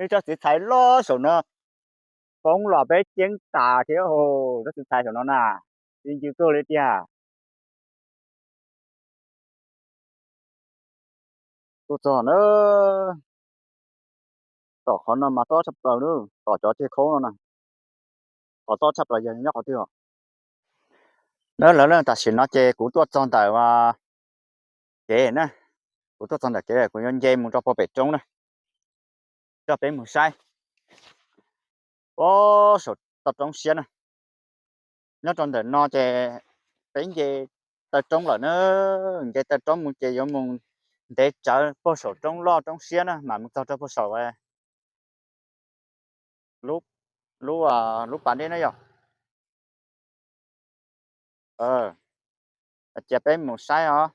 Ib tsob txiv txhais loj saum no, poob los peb ceeb tas thiab. Tsob txiv txhais saum no na, txi ncw tuaj li tiag. Tuaj txog na, tom qhov no mas tob tshaj plaws na, tom cov ceg khaub no na, qhov tob tshaj plaws yog nyob qhov twg os? Na lawv, tam sim no ces kuv tuaj txog ntawm kev na, kuv tuaj txog ntawm kev, kuv yuav nce mus rau puag pem roob na, coj peb mus saib puag saum toj roob siab na. Nyob rau ntawm no ces peb nce taw roob lawm na, nce taw roob mus ces yuav mus ntev tsawv puag saum roob loj roob siab na mam mus txog rau puag saum lub, lub pas dej na yog. Cia peb mus saib os.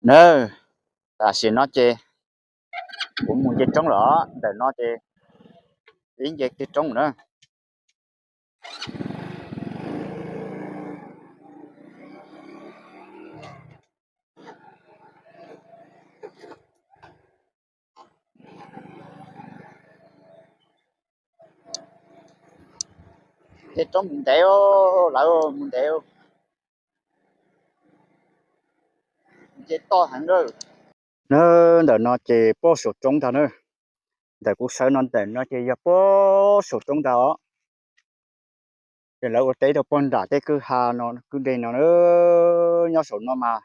Na, tam sim no ces kuv mus nce roob lawm os, ntawm no ces ib nce kiag roob na. Nce roob mus ntev, lawv mus ntev, nce toj heev na. Na, ntawm no ces puag saum roob ntag na. Ntawm kuv sawv no ntawm no ces yog puag saum roob ntag os. Ces lawv ua teb rau puag nram tej kwj ha no, kwj deg no, nyob saum no mas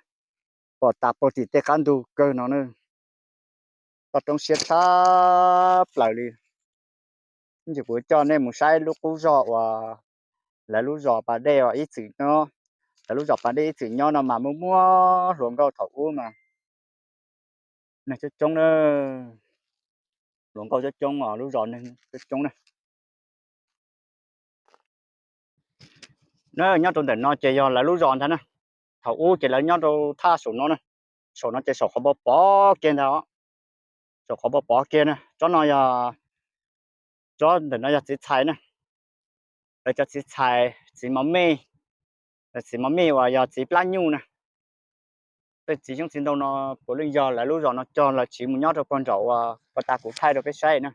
pom tas puag tim tej qab ntug kawg no na. Toj roob siab tshaj plaws li. Ib ntsis kuv coj nej mus saib lub qub zos uas lawv lub zos pas dej uas ib txwm nyob, lawv lub zos pas dej ib txwm nyob no mas muaj muaj hluas nkauj thaum ub mas neeg coob coob na, hluas nkauj coob coob os, lub zos neeg coob coob na. Na, nyob rau ntawm no ces yog lawv lub zos ntag na. Thaum ub ces lawv nyob rau thaj saum no na, saum no ces saum qhov pov pov kiag ntag os, saum qhov pov pov kiag na. Tsob no yog, tsob ntawm no yog txiv txhais na, lawv cov txiv txhais, txiv mos mej, txiv mos mej uas yog txiv plab nyuj na. Tej txiv xyoob txiv ntoo no puav leej yog lawv lub zos no cog, lawv tsiv mus nyob rau puag nraum uas puag ta kuv thaij rau peb saib na.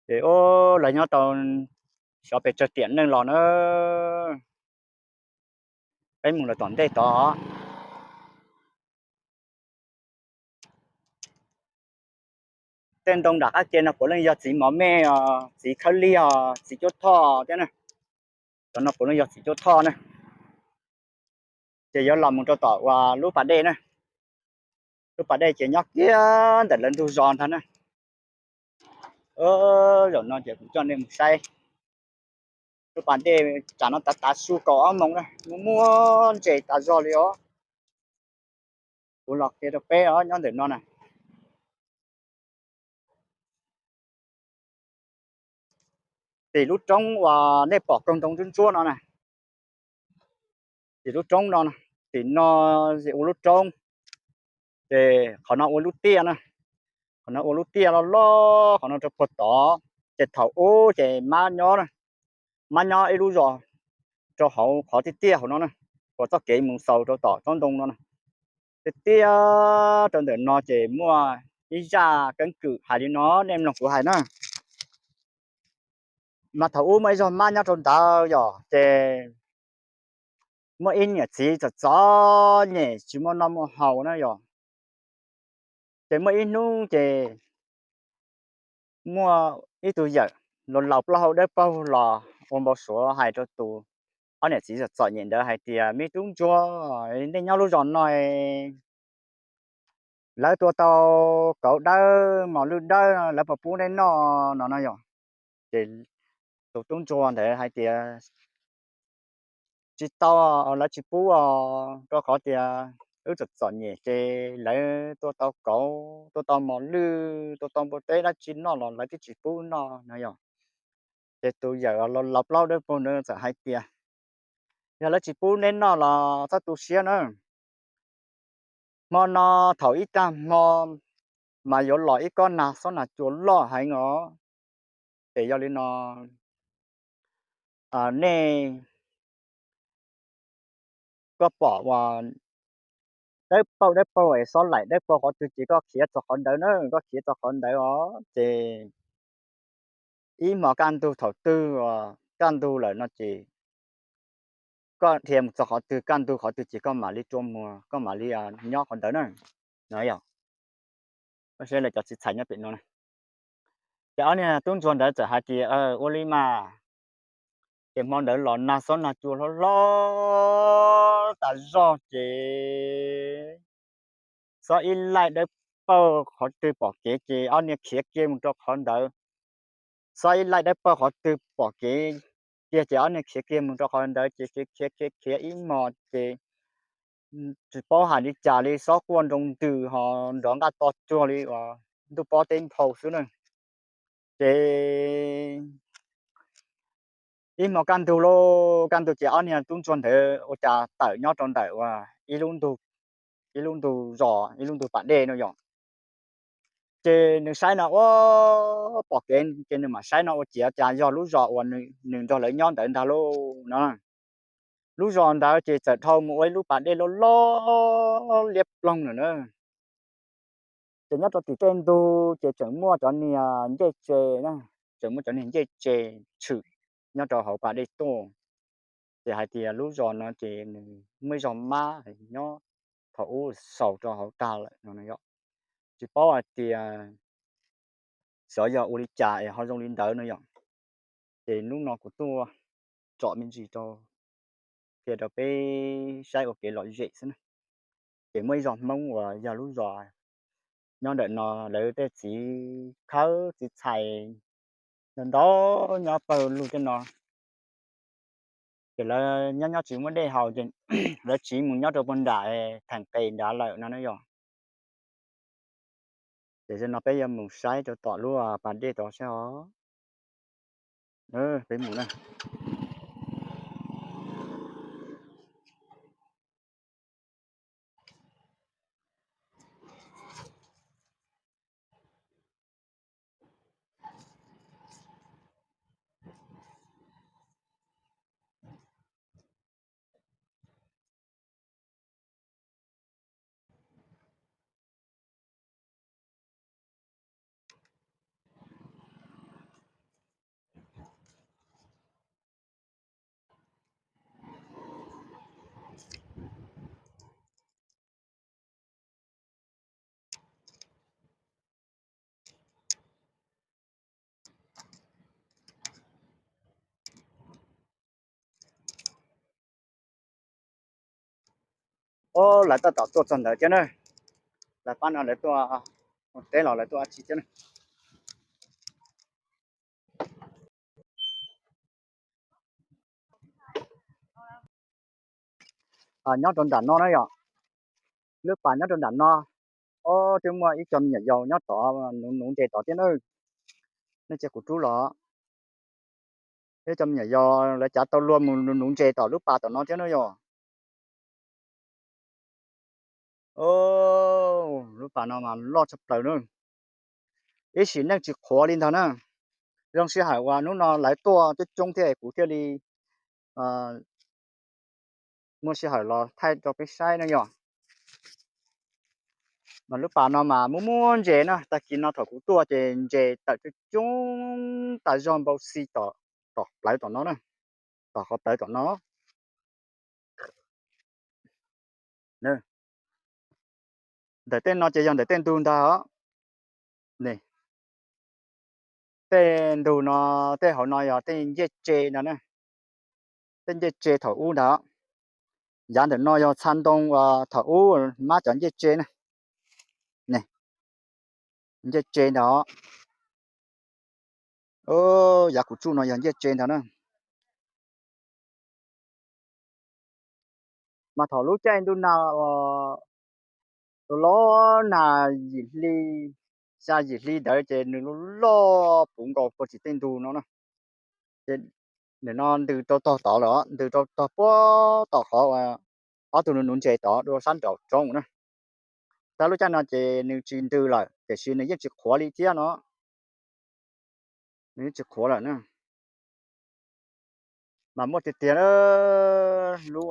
Ces lawv nyob tau xyov pes tsawg tiam neej los na. Peb mus lawm tom ntej tod. Tej ntoo nram qab ke no puav leej yog txiv mos mej os, txiv khawb liag os, txiv cuab thoj thiab na. Cov no puav leej yog txiv cuab thoj na. Ces yuav los mus rau tom uas lub pas dej na. Lub pas dej ces nyob kiag ntawm lawv ntug zos ntag na. Zaum no ces kuv coj nej mus saib lub pas dej. Tsam no tav tav su kaum ob moos na, muaj muaj ntses tas zog li os. Kuv los qhia rau peb os, nyob ntawm no na. Tim lub roob uas nej pom kaug ntoo ntsuab ntsuab no na, tim lub roob no, tim no ua lub roob, ces qhov no ua lub tiaj na, qhov no ua lub tiaj loj loj, qhov no rau puag tod. Ces thaum ub ces mab nyob, mab nyob ib lub zos rau hauv qhov tiaj tiaj hauv no na, uas txoj kev mus xaus rau tom tsob ntoo no na. Tiaj tiaj rau ntawm no ces muaj ib zaj keeb kwm hais li no, nej mloog kuv hais na. Mas thaum ub muaj ib zog mab nyob rau ntawd yom, ces muaj ib niam txiv txom txom nyem tsis muaj noj muaj haus na yom. Ces muaj ib hnub ces muaj ib tug yawm laus laus plaub hau dawb paug los ua npau suav hais rau tus ob niam txiv txom txom nyem ntawd hais tias, me tub ntsuag, nej nyob lub zos no lawv tua tau kauv dawb mos lwj dawb, lawv puas pub nej noj no no yom. Ces tus tub ntsuag ntawd hais tias, tsis tau, lawv tsis pub os, rau qhov tias wb txom txom nyem ces lawv tua tau kauv, tua tau mos lwj, tua tau npua teb dab tsi noj los lawv twb tsis pub noj no yom. Ces tus yawm laus plaub dawb paug ntawd txawm hais tias, yog lawv tsis pub neb noj los txhob tu siab na. Hmo no thaum ib tag hmo mas yuav los ib kob nag xob nag cua loj heev os. Ces yog li no nej koj pom uas dawb paug dawb paug es xob laim dawb paug qhov twg ces koj khiav txog qhov ntawd na, koj khiav txog qhov ntawd os. Ces ib hmo kaj ntug thaum twg uas kaj ntug lawm no ces koj dhia mus txog qhov twg kaj ntug qhov twg ces koj mam li rua muag, koj mam li nyob qhov ntawd na. No yog lawv cov txiv txhais nyob pem no na. Ces ob niag tub ntsuag ntawd txawm hais tias, ua li mas. Ces hmo ntawd los nag xob nag cua hlob hlob tas zog ces xob ib laij dawb paug qhov twg pom kev ces ob niag khiav kiag mus rau qhov ntawd. Xob ib laij dawb paug qhov twg pom kev kiag ces ob niag khiav kiag mus rau qhov ntawd ces khiav khiav khiav khiav ib hmos ces tsis paub hais li cas li, xob quaj nroo ntws ho nrov nqaj to tuag li uas ntuj pob teb nphau xwb na. Ces ib hmo kaj ntug lauj, kaj ntug ces ob niag tub ntsuag ntawd ua cas tawm nyob rau ntawm uas ib lub ntug, ib lub ntug zos, ib lub ntug pas dej no yom. Ces nws saib no ua pom kev ces nws mam saib no ua ciav cas yog lub zos uas nws nrog lawv nyob ntawd ntag lauj no. Lub zos ntawd ces txawm dhau mus ua ib lub pas dej loj loj liab ploog lawm na. Ces nyob rau tim tej ntug ces tseem muaj cov niag ncej tse na, tseem muaj cov niag ncej tse tshwm nyob rau hauv pas dej tuaj. Ces hais tias lub zos no ces nws muaj ib zos mab nyob thaum ub xaus rau hauv tag lawm no yom. Tsis paub hais tias xyov yog ua li cas es ho zoo li ntawd no yom. Ces hnub no kuv tuaj tsom me ntsis rau, qhia rau peb saib ua kev lom zem xwb na. Ces muaj ib zos Hmoob uas yog lub zos nyob ntawm no, lawv tej txiv khawb txiv txhais ntau ntau nyob pawg lug tej no. Ces lawv nyob nyob tsis muaj dej haus ces lawv tsiv mus nyob rau puag nram theem qes nrad lawm no na yom. Ces zaum no peb yuav mus saib rau tom lub pas dej tod saib os. Peb mus na. Lawv tab tom tuaj txog ntawd thiab na. Lawv pab no lawv tuaj ua teb los lawv tuaj dab tsi thiab na. Nyob rau nram no na yom, lub pas nyob rau nram no. Ob, twb muaj ib co me nyuam yaus nyob tod nuv nuv ntses tod thiab na. Nej cia kuv rub los. Ib co me nyuam yaus lawv cav tau luag mus nuv nuv ntses tom lub pas tom no thiab na yom. Lub pas no mas loj tshaj plaws na. Ib sim neej tsis qhuav li ntag na. Zoo sij hawm uas hnub no lawv tuaj coob coob thiab kuv thiaj li muaj sij hawm los thaij rau peb saib na yom. Mas lub pas no mas muaj muaj ntses na, tag kis no thaum kuv tuaj ces ntses tawm coob coob tas zog npau xi tom plawv tom no na, tom qhov plawv tom no. Ntawm tej no ces yog ntawm tej ntug ntag os. Tej ntug no, tej hauv no yog tej ncej tse ntag na. Tej ncej tse thaum ub ntag. Yav ntawm no yog txha ntoo uas thaum ub mab cov ncej tse na. Ncej tse ntag. Yav kuv tsuj no yog ncej tse ntag na. Mas thaum lub caij ntuj nag, los nag yim hli, xya yim hli ntawd ces nws loj loj puv nkaus puag tim tej ntug no na. Ces nim no ntws rau tog tod lawm, ntws rau tog puag tom qhov ob tug nuv nuv ntses tod dua sab nraum roob na. Tab lub caij no ces nws tsis ntws lawm tiam sis nws yeej tsis qhuav li thiab no. Nws yeej tsis qhuav lawm na. Mas muaj tiag tiag lub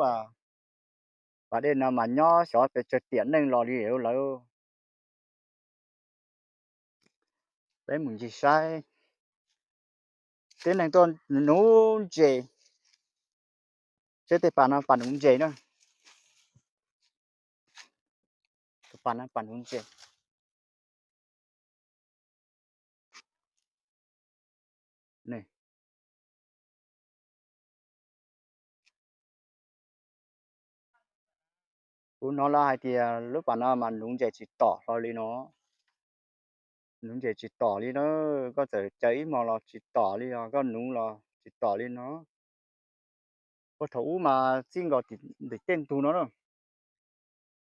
Pas dej no mas nyob xyov pes tsawg tiam neej los li lawm. Peb mus ncig saib. Tib neeg tuaj nuv ntses. Seb tej pas no pas nuv ntses na. Tus pas no pas nuv ntses. Kuv hnov lawv hais tias lub pas no mas nuv ntses tsis tom hlo li no. Nuv ntses tsis tom li na. Koj txawm caw ib hmo los tsis tom li os, koj nuv los tsis tom li no. Ua thaum ub mas txij nkaus tim tej ntug no na,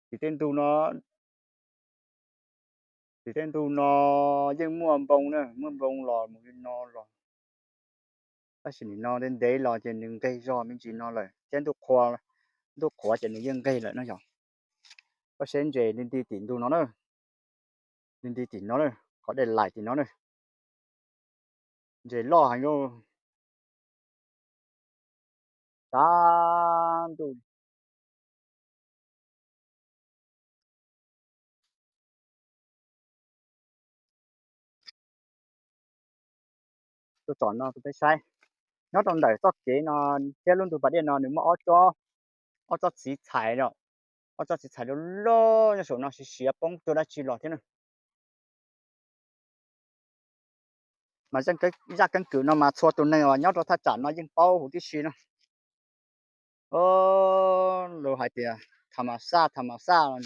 tim tej ntug no, tim tej ntug no yeej muaj npoo na, muaj npoo los mus li no los. Tab sis nim no ntev ntev los ces nws nqeg zog me ntsis no lawm thiab, ntuj qhuav ces nws yeej nqeg lawm no yog. Koj saib ntses nti nti tim ntug no na, nti nti tim no na, qhov dej laim tim no na. Ntses loj heev lauj. Tsav ntuj. Tuaj tsom no rau peb saib. Nyob rau ntawm txoj kev no thiab lub ntug pas dej no nws muaj ob tsob, ob tsob txiv txhais, ob tsob txiv txhais loj loj nyob saum no siav siav poob tuaj dab tsi los thiab na. Mas zaj keeb kwm no mas txhua tus neeg uas nyob rau thaj tsam no yeej paub huv tib si no. Lus hais tias tham mas xaj, tham mas xaj.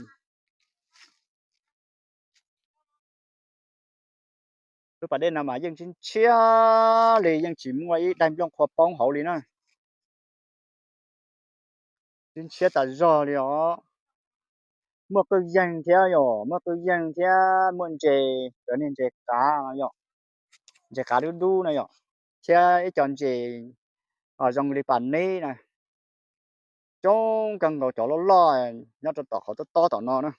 Lub pas dej no mas yeej ntshiab ntshiab li, yeej tsis muaj ib daim nplooj qhuav poob hauv li na. Ntshiab ntshiab tas zog li os. Muaj qwj yeeg thiab yom, muaj qwj yeeg thiab muaj ntses, cov niag ntses qav no yom, ntses qav dub dub no yom, thiab ib co ntses zoo li pas neb na. Coob kawg nkaus cov loj loj nyob rau tom qhov tob tob tom no na.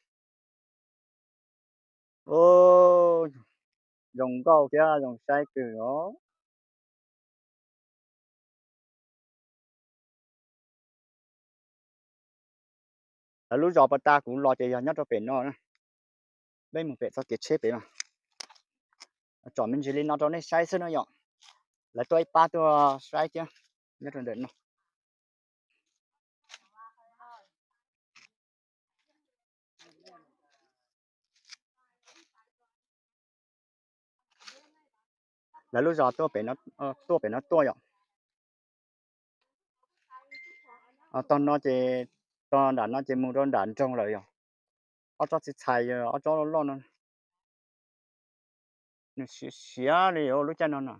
Zoo nkauj thiab zoo saib kawg os. Lawv lub zos pas tas kuv los ces yog nyob rau pem no. Peb mus pem txoj kev tsheb pem no. Tsom me ntsis li no rau nej saib xwb no yom. Lawv tuaj ib pab tuaj saib thiab nyob rau ntawm no. Lawv lub zos tuaj pem no tuaj yom. Tog no ces, tog nram no ces mus rau nram nroog lawm yom. Ob tsob txiv txhais, ob tsob loj loj no, nws siav siav li lub caij no no.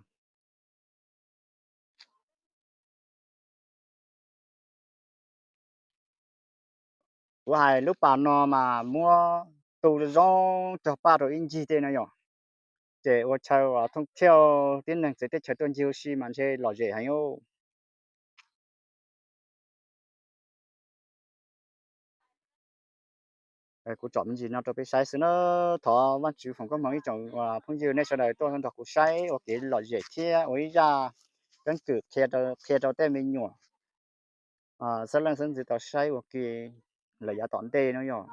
Kuv hais lub pas no mas muab tu zoo cog paj rau ib ncig tej no yom. Ces ua chaw thooj thiaj tib neeg txawv teb chaws tuaj ncig ua si mas ntshe lom zem heev. Kuv tsom me ntsis no rau peb saib xwb na. Thov Vajtswv foom koob hmoov ib tsoom phooj ywg nej sawv daws tuaj nrog kuv saib ua kev lom zem thiab ua ib zaj keeb kwm qhia rau tej me nyuam xeeb leej xeeb ntxwv tau saib ua ke lawm yav tom ntej no yom.